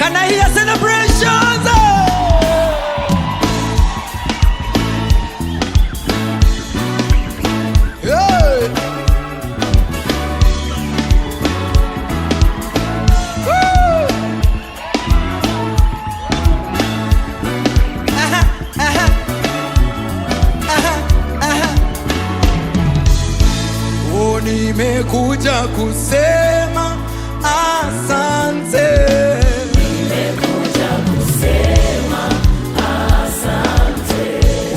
Can I hear celebrations? Hey! Woo! Aha, aha, aha, aha. Oh, nimekuja kusema asante. Nimekuja kusema asante.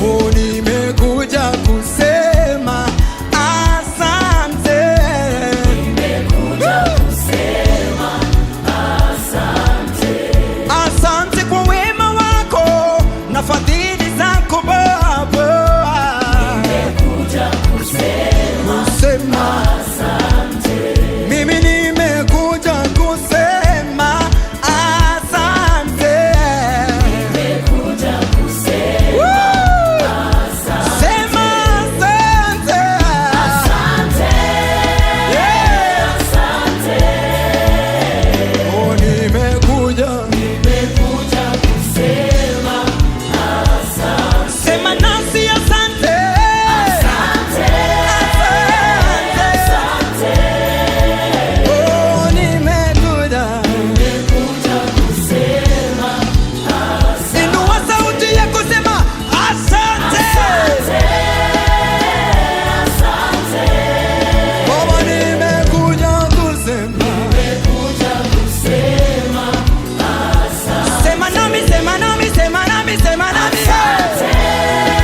Oh, nimekuja kusema asante. Nimekuja kusema asante. Asante kwa wema wako na fadhili zako Baba. Nimekuja kusema Kusema asante. Mimi nimekuja kusema asante. Nimekuja kusema Woo! asante. Sema asante. Asante. Yeah. Asante. Oh, nimekuja. Nimekuja kusema asante. Sema nasi asante. Asante. Asante. Asante. Oh, nimekuja. Nimekuja kusema asante. Inua sauti yako sema asante. Asante. Asante. Baba, nimekuja kusema. Nimekuja kusema asante. Sema nami, sema nami, sema nami, sema nami. Asante.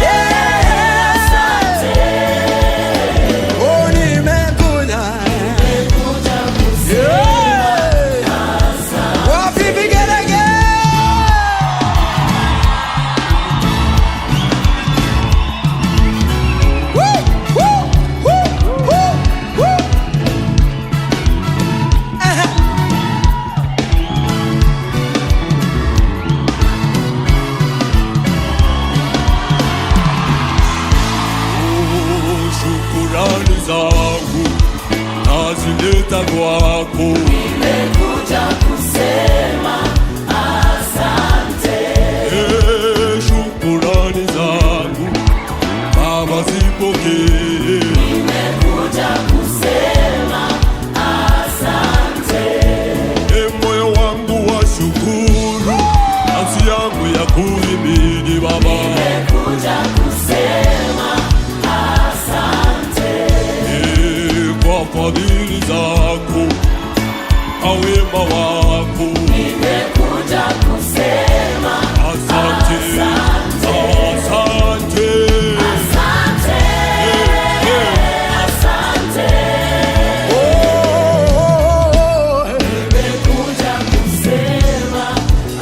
Yeah. Asante. Oh, nimekuja. Nimekuja kusema Yeah. asante. Wapi vigelegele? Woo, woo, woo, woo, woo. Aha. Oh, shukurani zangu nazileta kwako. Nimekuja kusema asante. Eh, shukurani zangu Baba zipokee. Nimekuja kusema asante. E, moyo wangu wa shukuru, nafsi yangu ya kuhimidi Baba. Nimekuja kusema asante. Eh, kwa fadhili zako na wema wako. Nimekuja kusema Asante, asante. Asante. Asante. Asante. Oh, oh, oh, oh. Nimekuja kusema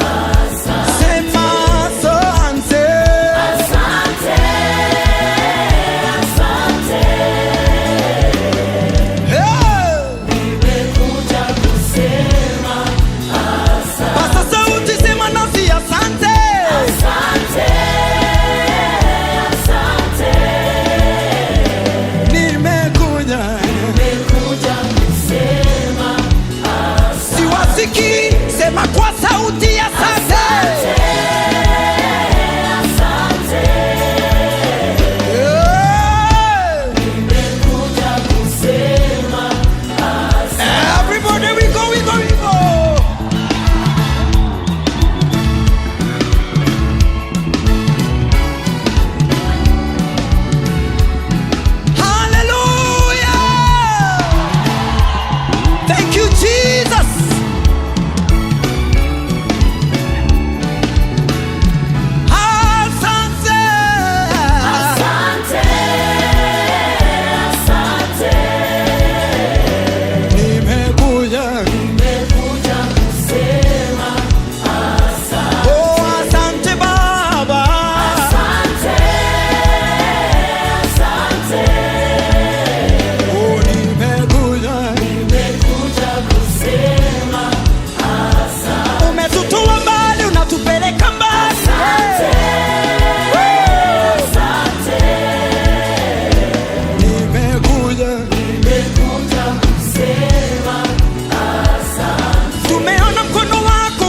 asante. Sema asante. Asante. Asante. Hey. Nimekuja kusema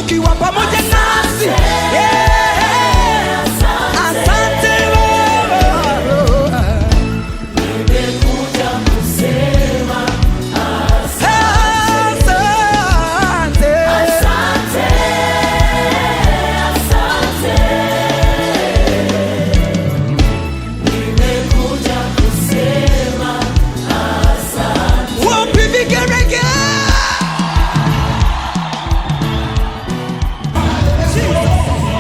ukiwa pamoja nasi. Yeah. Asante Baba. Nimekuja kusema Asante. asante, asante. Nimekuja kusema asante. Wapi vigelegele? Jesus.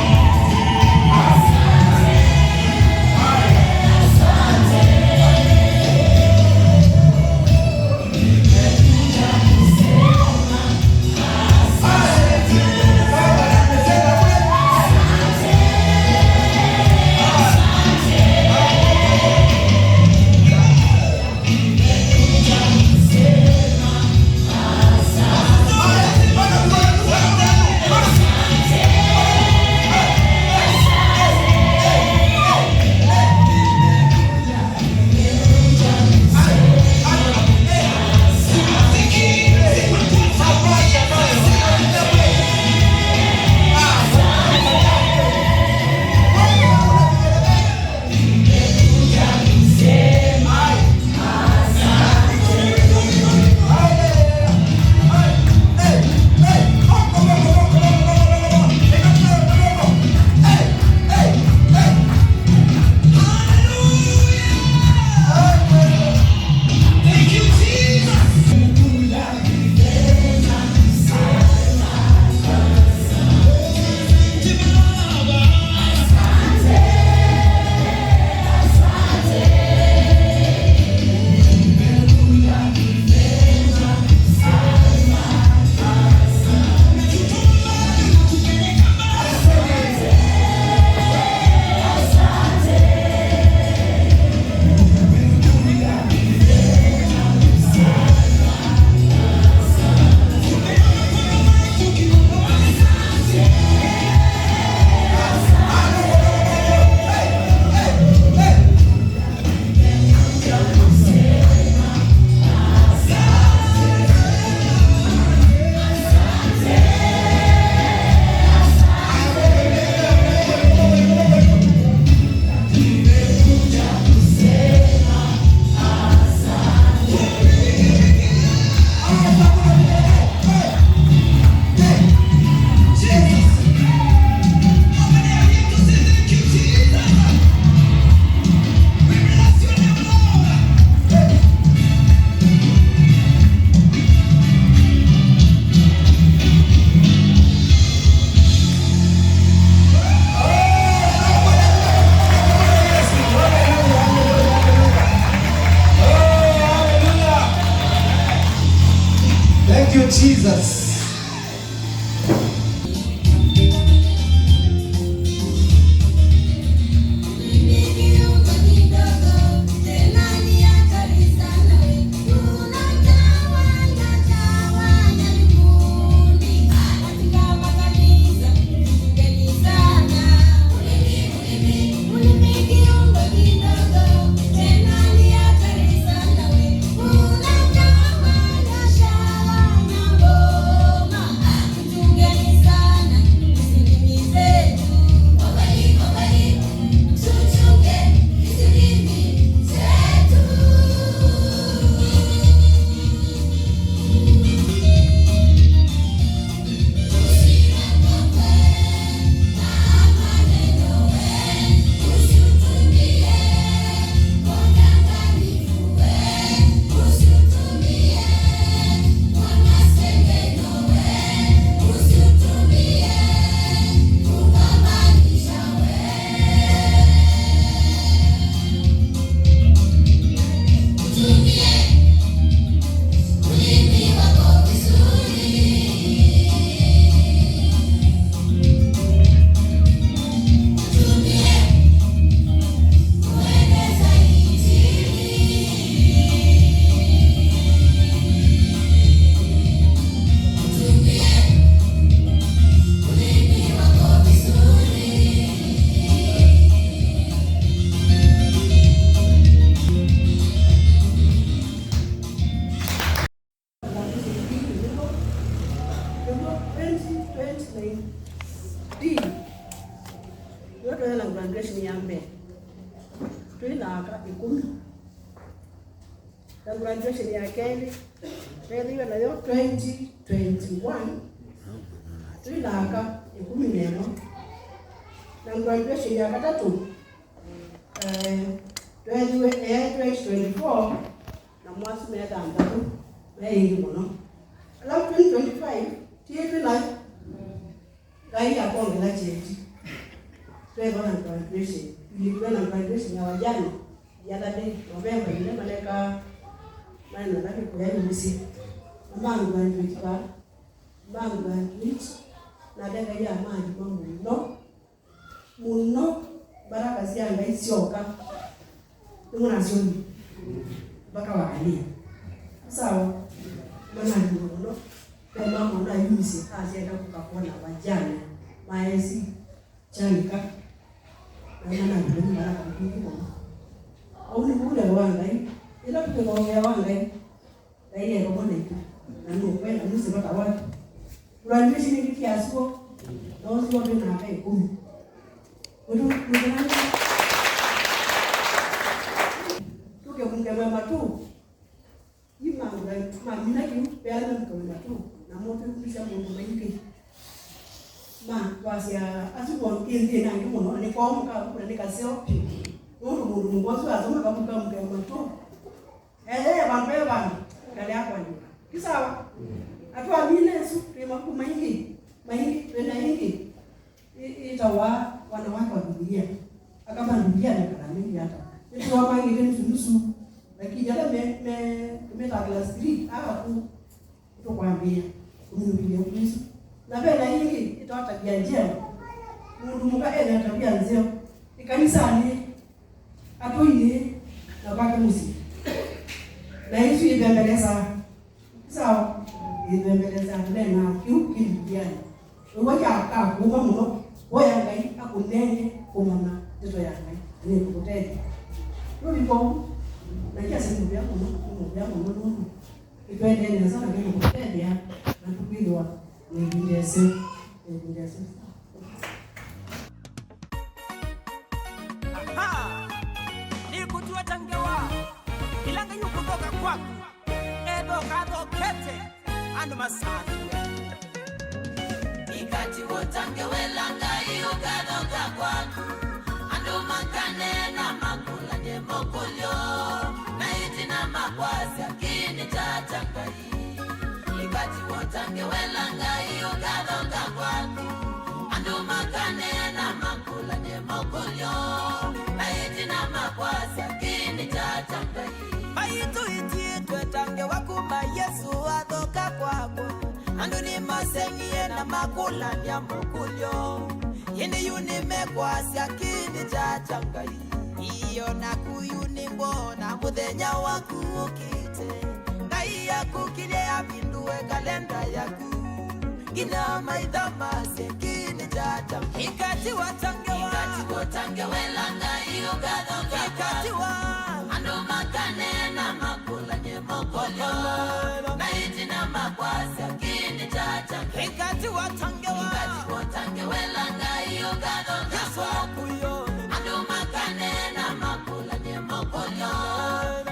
2019 niyo twena graduation ya mbere twinaka 10 na graduation ya keli twethiwe nayo 2021 twinaka 11 na graduation ya katatu twethiwe 2024 na mwasi methanthatu meingi muno alafu 2025 tietwina ngai akongela cheti twethwa na graduation ilikuwa na graduation ya wajane yalade Novemba ile maleka mana nake kuya misi amangu graduate ba mangu graduate na daga ya maji muno muno baraka cia ngai cioka nimunacioni mpaka wakania sawa mana muno pe mama na yumisi acienda kukakona wajane maesi chanika na mana ndio baraka mbingi muno au ni ule wa ngai ila tukigongea wa ngai ngai ekobona itu na nukwenda nusi mpaka watu graduation ni kiasuo nocio twinaka 10 undu tuke munge mwema tu imangura mamina kiu peana mke mwema tu na moto kumisha mundu maingi ma kwasia asuo kinthi nangi muno ni komuka kuna ni kaseo mundu mundu mungwasu asoma kamuka mke mwema tu bantu bantu ndale akwanyuka kisawa atwamine su twi mabuku maingi maingi twina ingi itawa wanawake wa Biblia akama Biblia na kalamu hata nitwamangire nusu nusu lakini yala me me meta class 3 akaku tukwambia kumnubilia Kristo na bela ingi itawa tabia njema mundu muka ena tabia nzeo ikanisani atuini na kwake musi na hizo ibembeleza sawa ibembeleza nena kiu kibiani uwaja akakuba muno woya ngai akunene kumana ndeto ya ngai ni kukutete rubiko na kiasi mubya muno mubya muno nunu itwendene sana kile kukutete na tukwithwa ni ndese ndese. Aha, nikutua tangewa ilanga yukutoka kwaku edo kado kete anu masani Ikati wotange welanga yukadoka kwaku andu makane na makula nyemokulyo na itina makwasi akini chatangai Ikati wotange welanga yukadoka kwaku andu makane na makula nyemokulyo na itina makwasi akini chatangai Baitu itietwe tange wakuma Yesu athoka kwakwa andu ni masengie na makula nyamokulyo yindi yunimekwasya kini cha ngai iyo nakuyuningwona muthenya waku ukite ngai yakukirie yavindue kalenda yaku nginya maitha mase kini cha ngai ikati watangewa Ikati wotangewela ngai ukathoka ikati wa andu makanena makula nyemokulyo na itina makwasya kini cha ngai ikati watangewa Ikati wotangewela ngai ukathoka Yesu akuyo andu makanena makula nyemokulyo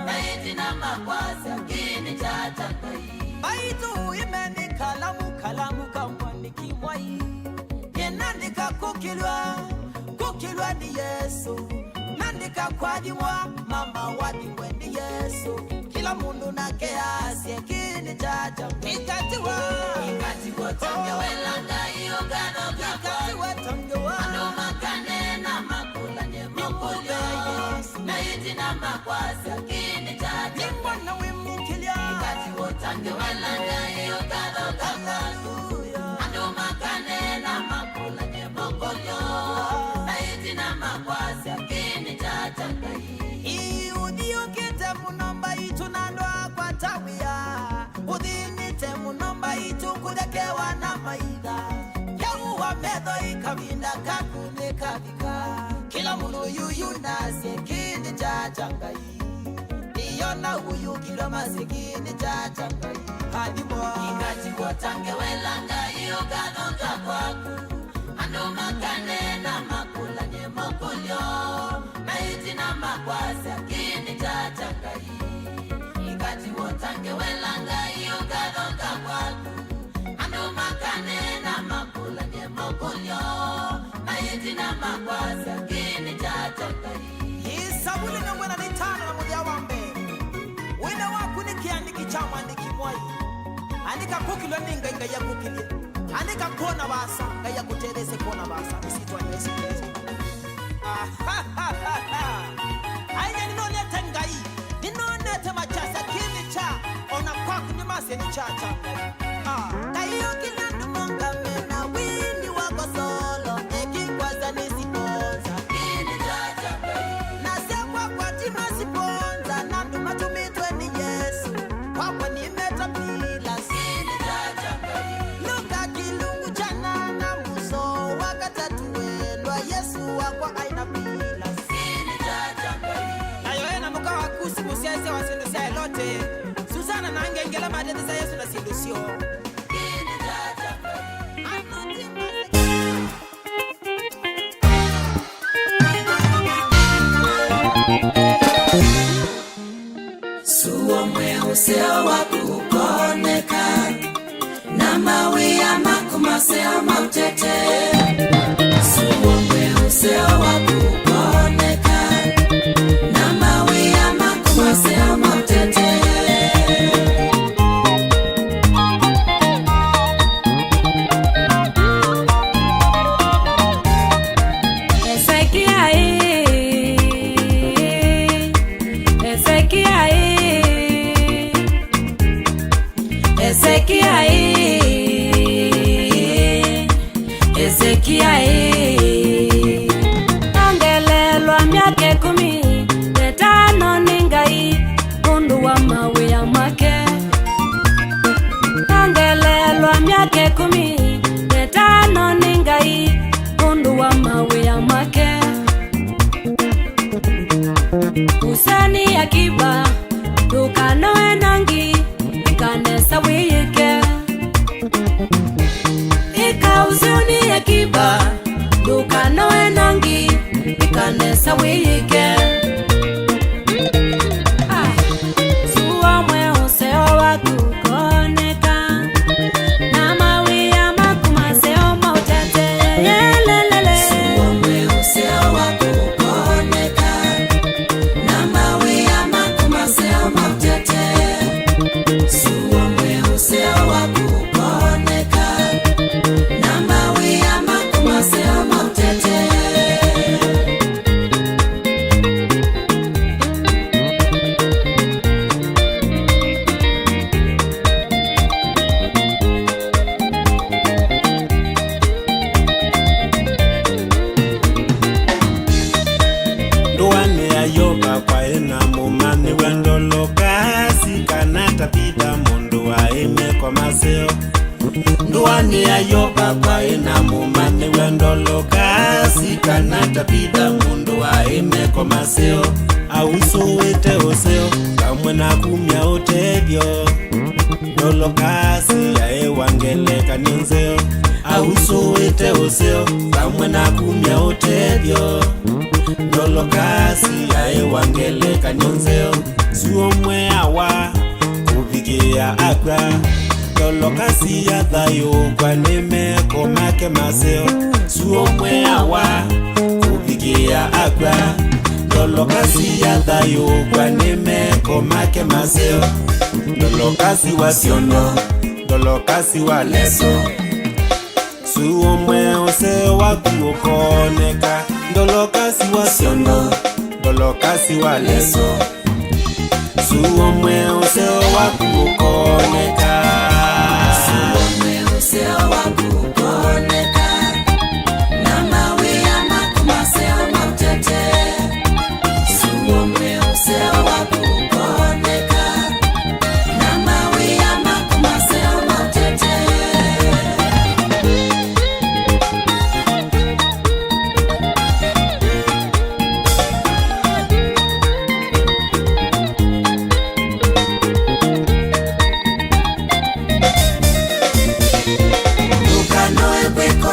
na itina makwasya kini cha ngai Baitu imeni kalamu kalamu kamwanikimwai yenandika kukilwa kukilwa ni Yesu nandika kwadimwa mama wadimwe ni Yesu kila mundu nake asye kini chacha ikatiwa Ikati wotangewela ngai ukathoka ikati watangewa andu makanena makula nyemokulyo na itina makwasya kini chacha ni mwana wimukilya Ikati wotangewela ngai ukathoka Hallelujah. andu makanena makula nyemokulyo na itina makwasya kini chacha ngai Uthiũkĩte mũno mbaitu na andũ akwa tawia uthinĩte mũno mbaitu kũthekewa na maitha yauwa metho ikavinda kaku nĩkathika kila mũndũ yuyu nasye kĩndĩ cha ngai iyona uyukilwa masikini cha ngai hathimwa Ikati wotangewela ngai ukathoka kwaku Itina makwasya kini cha Ngai. Isabuli 45 na muthia wa mbee wina waku ni kiandiki cha mwandiki mwai andika kukilwa ni Ngai, Ngai akukilie. Andika kuona wasa, Ngai akuterese kuona wasa isitwa Yesu Kristo. Aina ninonete Ngai, ninonete machasa kini cha ona kwaku ni mase ni cha cha Ngai. Ngai ukila ndumonga mena wini wako solo ekikwaza nisiponza kini cha Ngai. Nasekwa kwa tima siponza na ndumatumitwe ni Yesu kwakwa nimeta pila Kini cha Ngai. Luka kilungu cha nana muso wakatatuelwa Yesu wakwa aina pila Kini cha Ngai. Nayo ena muka wakusi musiaise wasindu sya elote Susana nangengela madete za Yesu na sindu syo. Kini cha Ngai. Suo mweuseo wakukoneka na mawia makumaseo mautete. Suo mweuseo wakukoneka na mawia makumaseo mautete. Ezekia angelelwa miaka 15 ni Ngai undu wa mawia make. Angelelwa miaka 15 ni Ngai undu wa mawia make. Usani akiba ndukanoe nangi ikanesa wiyike. Ikauzuni akiba ndukanoe nangi ikanesa wiyike. Suo mweuseo wakukoneka na mawia makumaseo mautete yelelele. Suo mweuseo wakukoneka na mawia makumaseo mautete. Suo mweuseo wakukoneka na mawia makumaseo mautete. Ndoane ayoba kwaena mumani wendolokasi kana tapita mundu waime kwa maseo. Ndoane ayoba kwaena mumani wendolokasi kana tapita mundu waime kwa maseo. Ausuwite useo kamwe na kumya utethyo ndolokasi yaewangeleka ni nzeo. Ausuwite useo kamwe na kumya utethyo ndolokasi yaewangeleka ni nzeo. Suo mweawa kuvikia akwa ndolokasi ya thayo kwa nimeko make maseo. Suo mweawa kuvikia akwa ndolokasi ya thayo kwa nimeko make maseo. Ndolokasi wa siono ndolokasi wa leso suo mweuseo wakuokoneka ndolokasi wa siono ndolokasi wa leso suo mweuseo wakuokoneka. Suo mweuseo wakukoneka na mawia makumaseo mautete. Suo mweuseo wakukoneka na mawia makumaseo mautete. Kwako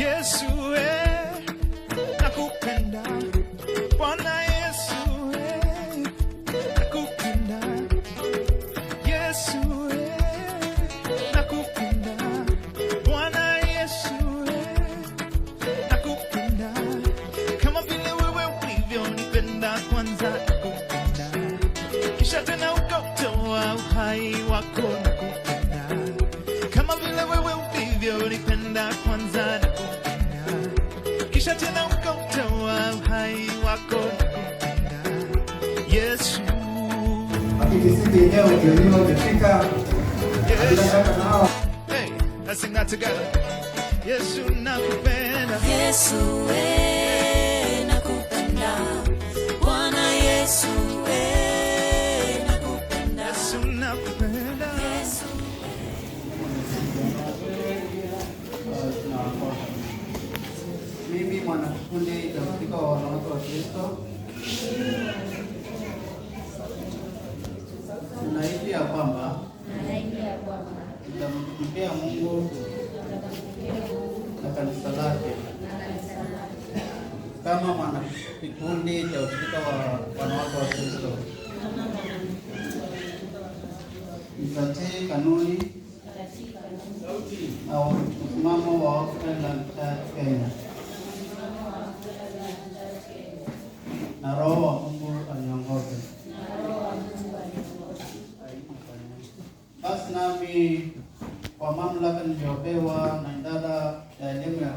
Yesu nakupenda. Bwana Yesu nakupenda. Yesu nakupenda. Bwana Yesu nakupenda. Kama vile wewe ulivyonipenda kwanza, nakupenda. Kisha tena ukautoa uhai wako, nakupenda. Kama vile wewe ulivyonipenda kwanza, nakupenda. Kisha tena ukautoa uhai wako, nakupenda. Yesu. Lakini siku yenyewe ndio hiyo imefika. Bila shaka na hawa Hey, let's sing that together. Yesu nakupenda. Yesu nakupenda. Bwana Yesu nakupenda. Yesu nakupenda. Yesu. Mimi mwanakikundi cha ushirika wa wanawake wa Kristo ninaahidi ya kwamba nitamtumikia Mungu na kanisa lake kama mwanakikundi cha ushirika wa wanawake wa Kristo. Nitatii kanuni na msimamo wa Oakland Church Kenya, na Roho wa Mungu aniongoze. Basi nami kwa mamlaka niliyopewa na idara ya elimu ya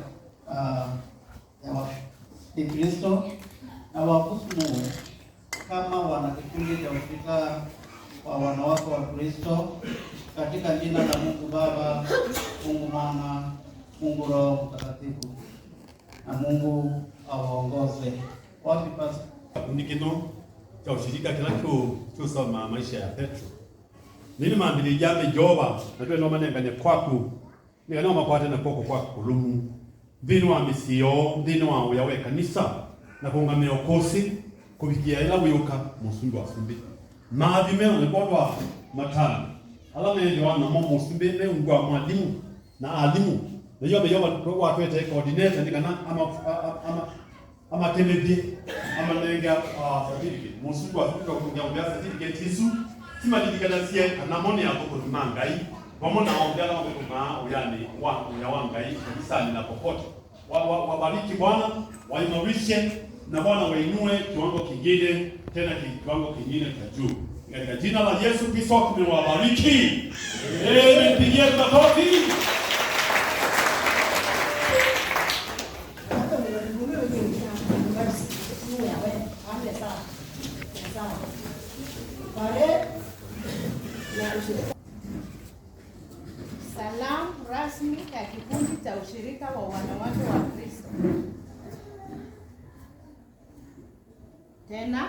Kikristo na wabusu kama wanakikundi cha ushirika wa wanawake wa Kristo katika jina la Mungu Baba, Mungu Mwana, Mungu Roho Mtakatifu, na Mungu awaongoze. Wapi pasi Kikundi kino cha ushirika kinacho maisha ya Petro nini mambili jame joba natwe no manengane kwaku nikana makwate na koko kwaku kulumu thini wa misio thini wa uya we kanisa na kungamia ukosi kubikia ila wiuka musumbi wa sumbi maathime ni kwondwa matano ala meethĩwa namo musumbi meungwa mwalimu na alimu na iyo meyo watwete coordinator ni kana ama amatemethie amanenga certificate musumbi wa sumbi wa kungia certificate isu simalilikanasye kana mo ni athũkũmi ma Ngai vamwe na onthe ala mathũkũmaa uyani wa uya wa Ngai kanisani na popote. Wabariki Bwana, waimarishe na Bwana wainue kiwango kingine tena kiwango kingine cha juu. Katika jina la Yesu Kristo tumewabariki. Amen. Pigie makofi. Salamu rasmi ya kikundi cha ushirika wa wanawake wa Kristo. Tena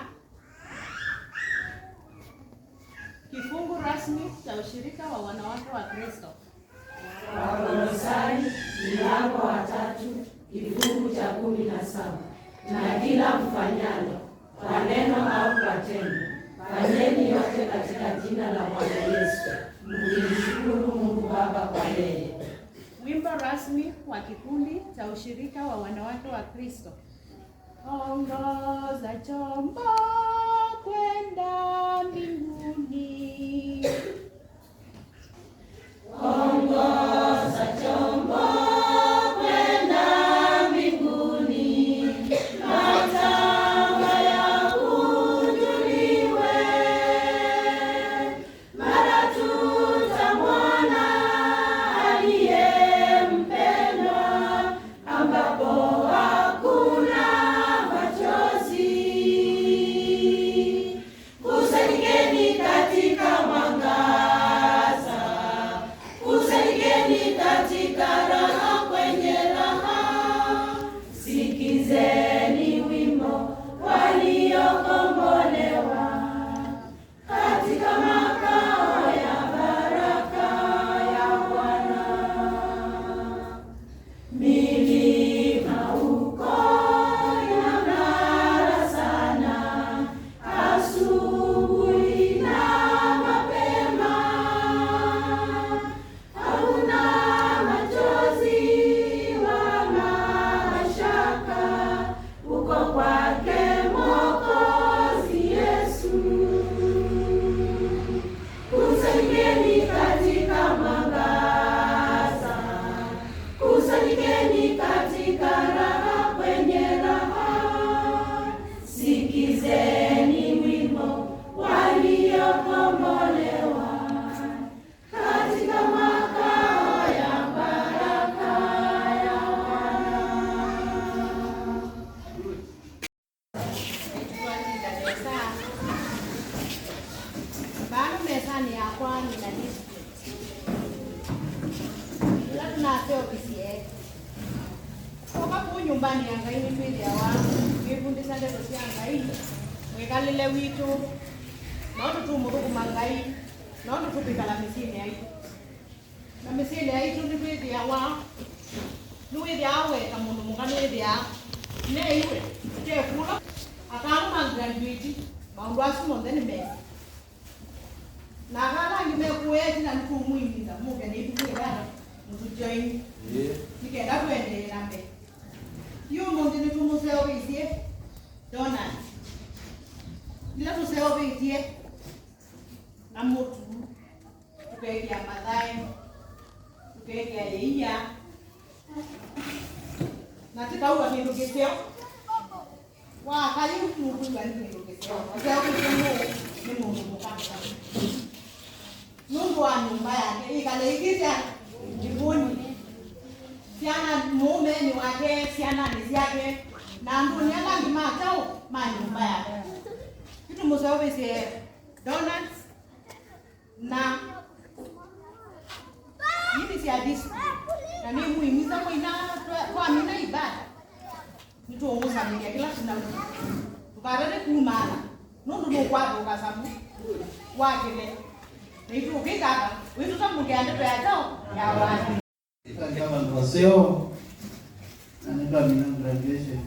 kifungu rasmi cha ushirika wa wanawake wa Kristo. Wakolosai mlango wa 3 kifungu cha 17. Na kila mfanyalo kwa neno au kwa tendo, fanyeni yote katika jina la Bwana Yesu, mkimshukuru Mungu Baba kwa yeye. Wimbo rasmi wa kikundi cha ushirika wa wanawake wa Kristo. Ongoza chombo kwenda mbinguni. Ongoza chombo kwenda mbinguni, matanga yakunjuliwe, mara tutamwona aliye mpendwa, ambapo hakuna machozi. Kusanyikeni. Nyumbani ya Ngai nitwithiawa twifundisa ndeto sya Ngai mwikalile witu nondo tumuthukuma Ngai nondo tukwikala misyini yaitu na misyini yaitu nitwithiawa niwithiaa weta mundu muka niwithiaa neiwe utekula akana magraduate maundu asu monthe ni mesa na akana angi mekueti na nikumuimitha muke niitukwithana mutujoin nikenda tuendelee na mbere yu munthi nitumuseovisie donut ila tuseovitie na mutu tukekia mathai tukekia iia na tikauga kindu kiseo wakayu nukuiga ni kindu kiseo aseovitie mu ni mundu muka nundu wa nyumba yake ikale ikite jivuni syana muume ni wake syana ni syake na andu ni ala angi matao ma nyumba yake kitu museovisie donuts na yini sya discipline na ni muhimiza mwina twamina ibada nituungusamilia kila tunamu tukarere kumala nundu nukwathuka samu wakile naitukikaka witutamukia ndeto ya tao ya wani Kama waseo na ndio mina graduation.